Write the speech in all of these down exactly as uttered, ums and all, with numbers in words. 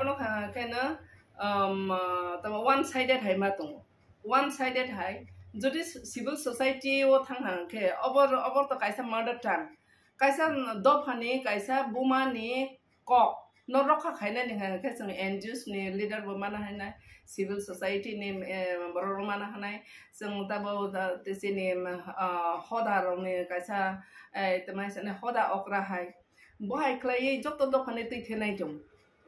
Ono kha khe no, um, uh, tamo one sided hai ma tongo. One sided hai, jodi civil society o thang hang khe, obor, obor to kaisa mother tongue. Kaisa dophani, kaisa bumani kok no rokha khainani hang khe chwng N G Os ni leader bo mana hanai, civil society ni, eh, borok rok mana hanai, chwng tabo da, chini, ah, hoda rok ni kaisa, eh, tamo hai sani hoda okra hai. Bo hai khlaiwi joto dophani twi thenai tongo.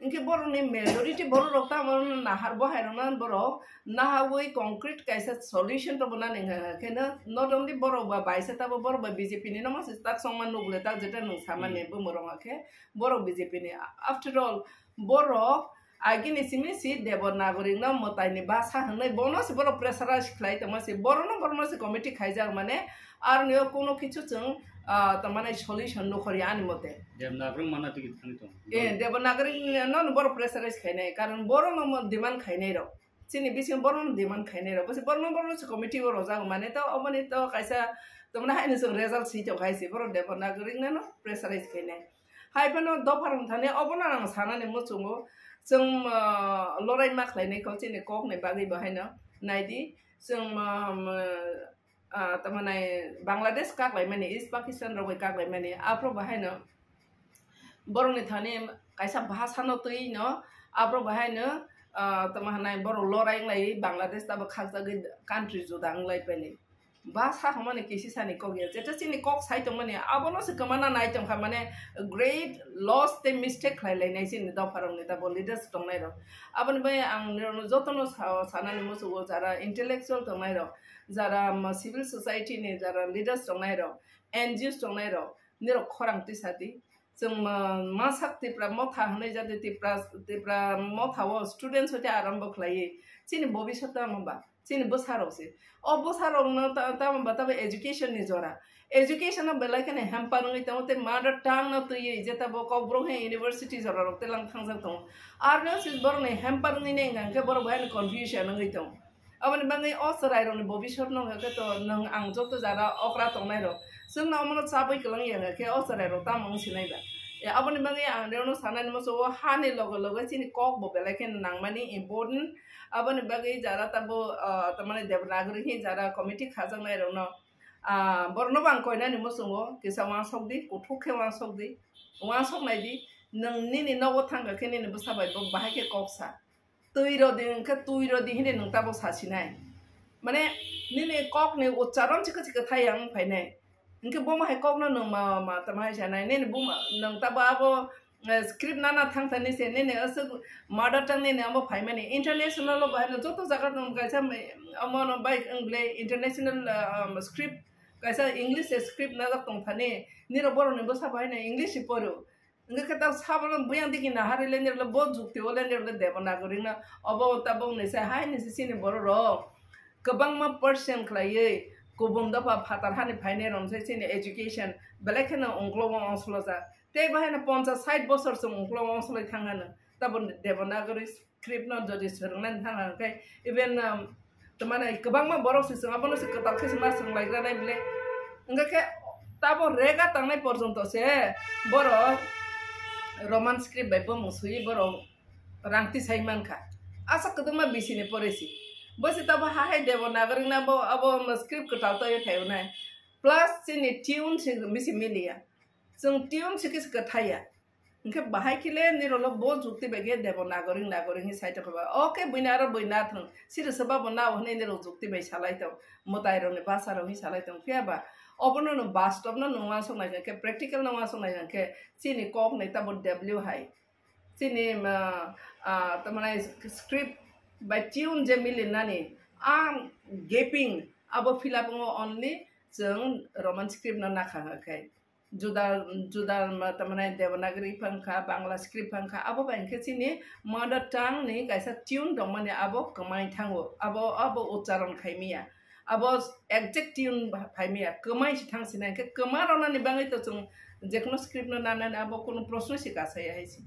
Hinkhe borokni majority borok rok tamo nahar bo hai rokno borok nahawi concrete kaisa solution rwna nang khe no, not only borok ba baisa tabo borok ba B J P ni no masa tak songma nugle tak jeta nung samani bumung rok khe borok B J P ni. After all, borok agini simi si Devanagari no mwtai ni basa hwnwi bono se borok pressurize khlai tongma se, borok no, borok no se committee khaijak mane, aroni o kuno kichu chwng, ah, tamani solution nukhorya ani mote. Devanagari mana tigi thani tong. Eh, Devanagari no, no borok pressurize khainai, karon borok no mo demand khainai rok. Chini bising borok no demand khainai rok. Bwswk borok no, borok no se committee o rojak mane to, oboni to kaisa tamani haino chwng result si tong khai se, borok Devanagari no, no pressurize khainai. Hai phano dopha rok thani obono ang sanani muchungo, chwng, ah, lorai ma khlainai kho chini kok ni bagwi bo haino. Naidi chwng, ah, ah, tamani Bangladesh kaklaimani, East Pakistan rok bai kaklaimani, aphuru bo haino borokni thani kaisa bhasano twi no, aphuru bo haino, ah, tamo hanai borok lorai wnglai Bangladesh tabo khakjagwi country juda wnglai pani. Bhasa hwnmani kisi sani kok ya, jeta chini kok sai tongmani abono se kwmana nai tongkha, mane great loss tei mistake khlai lainai chini dopha rokni tabo leaders tongnai rok. Aboni bai ang nirokno jotono sa-, sanani muchungo jara intellectual tongnai rok, jara, um, civil society ni jara leaders tongnai rok, N G Os tongnai rok, nirok khorang twi sadi. Chwng ma-, masak Tipra motha hwnwi jati Tipra, Tipra motha o students hoite arambo khlaiwi. Chini bobiswt tamo ba, chini bwsa rok se. O bwsa rok no ta-, tamo ba tabo education ni jora. Education no belai kheno hamper wngwi tongo tei mother tongue no twiwi je tabo Kokborok he university jora rok telang thangjak tongo. Arno se borok ni hamper wngwi nai hwnkhe borok bo haino confusion wngwi tongo. Aboni bagwi o chwrai rokni bobiswt no hwnkhe to nwng ang joto jara okra tongnai rok. Chwngno omono chabwi kwlwng ya hwnkhe o chwrai rok tamo wng sinai ba. E, aboni bagwi ang reno sanani muchungo hani loge loge chini kok bo belai kheno nangmani important. Aboni bagwi jara tabo, ah, tamani Devanagari hi jara committee khajaknai rokno, ah, borokno bo ang koinani muchungo kisa uansuk di, kuthuk khe uansuk di, uansuk nai di, nwng nini nogo thangkha khe nini bwsa bai bo bahai khe kok sa. Twi rw di hwnkhe twi rw di hinwi nwng tabuk sa sinai. Mane nini kokni ucharon chikha chikha thai yang phainai. Hinkhe bomo hai kokno nwng ma, ma tamo hai sanai. Nini buma, nwng tabuk abo, eh, script nana thang thani se, nini aswk mother tongue nini amo phaimani. International o bahai no joto jaga nwng kaisa, omono bai wng ble international, ah, script, kaisa English script najak tong thani. Nirok borokni bwsa bahai no English si poro. Hwnkhe khe ta sabono buyang digi naharwi lendirok le bo jukti o lendirok le Devanagari no obo tabok ni se hai ni se chini borok rok kwbangma percent khlaiwi kubun dopha phatar hani phainai rok se chini education belai kheno ungklo o ongsolojak. Tei bo haino ponchas sait bosor se ungklo o ongsoloi thang hano tabo Devanagari script no jodi swrwngna thang hwnkhe even, um, tamani kwbangma borok se chwng abono se kwtal khe se ma swrwng lai granai bile. Hwnkhe khe tabo rega tangnai porjonto se borok Roman script bai bumung swiwi borok rang tisai mankha. Asa kwdwkma bisini pore si. Bo se tabo ha hai Devanagari na bo abo script kwtal toyo thai unai. Plus chini tune se bisi miliya. Chwng tune se kisa kwthaiya. Hwnkhe bahai khe le nirok le bo jukti bai khe Devanagari Nagari hinwi sai tongkha ba. Oke, buini aro bui na thwng. Siri se babo nao hinwi nirok jukti bai salai tong. Mwtai rokni basa rok hinwi salai tong. Phiya ba obono no bastob no nwng uansuk nai khe, practical no uansuk nai khe chini kok ni tabo W hai. Chini, ah, ah, tamani script bai tune je milinani, ang gaping abo fill up wngo only chwng Roman script no nakha khe. Juda, juda ma, tamani Devanagari phang kha, Bangla script phang kha, abo bai khe chini mother tongue ni kaisa tune tongmani abo kwmai thango, abo, abo ucharon khaimiya, abo exact tune phaimiya, kwmai si thang sinai khe kwma rwnani bagwi to chwng jekno script no nanani abo kunu proshno si kasaya hai si.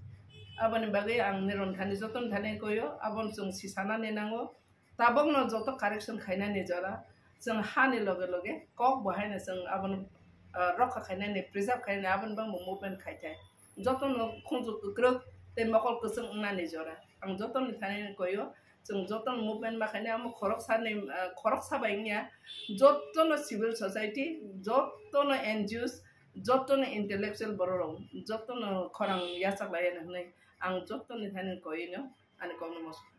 Aboni bagwi ang nirok thani joto thani koyo, abo chwng si sanani nango. Tabokno joto correction khainani jora chwng hani loge loge kok bo haino chwng abono, ah, rokha khainani, preserve khainani, aboni bangbo movement khai thai. Jotono khunju kwkrwk tei mokol kwchwng wngnani jora. Ang jotoni thani koio, chwng jotono movement ma khainai, amo khoroksa ni, ah, khoroksa bai wngya, jotono civil society, jotono N G Os, jotono intellectual borok rok, jotono khorang yachak lai hwnwi ang jotoni thani koino ani kokno mosok.